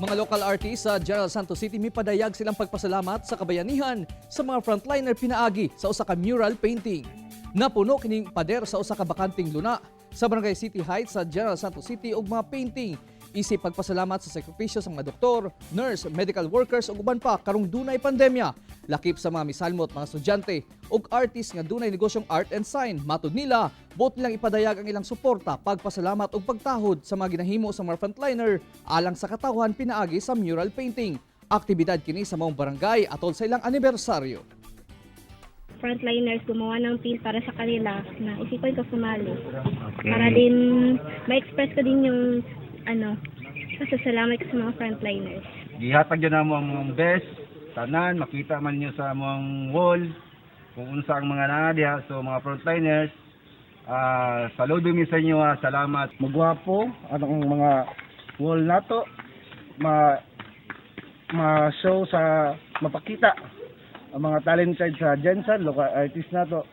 Mga local artists sa General Santos City, mipadayag silang pagpasalamat sa kabayanihan sa mga frontliner pinaagi sa usa ka mural painting. Napuno kining pader sa usa ka bakanting luna sa Barangay City Heights sa General Santos City og mga painting isip pagpasalamat sa sakripisyo sa mga doktor, nurse, medical workers ug uban pa karong dunay pandemya. Lakip sa mga misalmot, mga estudyante ug artist nga dunay negosyong art and sign. Matud nila, buot nilang ipadayag ang ilang suporta, pagpasalamat ug pagtahod sa mga ginahimo sa mga frontliner alang sa katawhan pinaagi sa mural painting. Aktibidad kini sa maong barangay atol sa ilang anibersaryo. Frontliners, gumawa ng feel para sa kanila na isipin ko sumali. Para din ma-express ko din yung ano, pasasalamat ko sa mga frontliners. Gihatag gyud namo ang among best tanan, makita man niyo sa among wall kung unsa ang mga naa diha. So mga frontliners, saludo mi sa inyo ha. Salamat. Magwapo anong mga wall nato, ma ma-show sa mapakita ang mga talented sa GenSan local artist nato.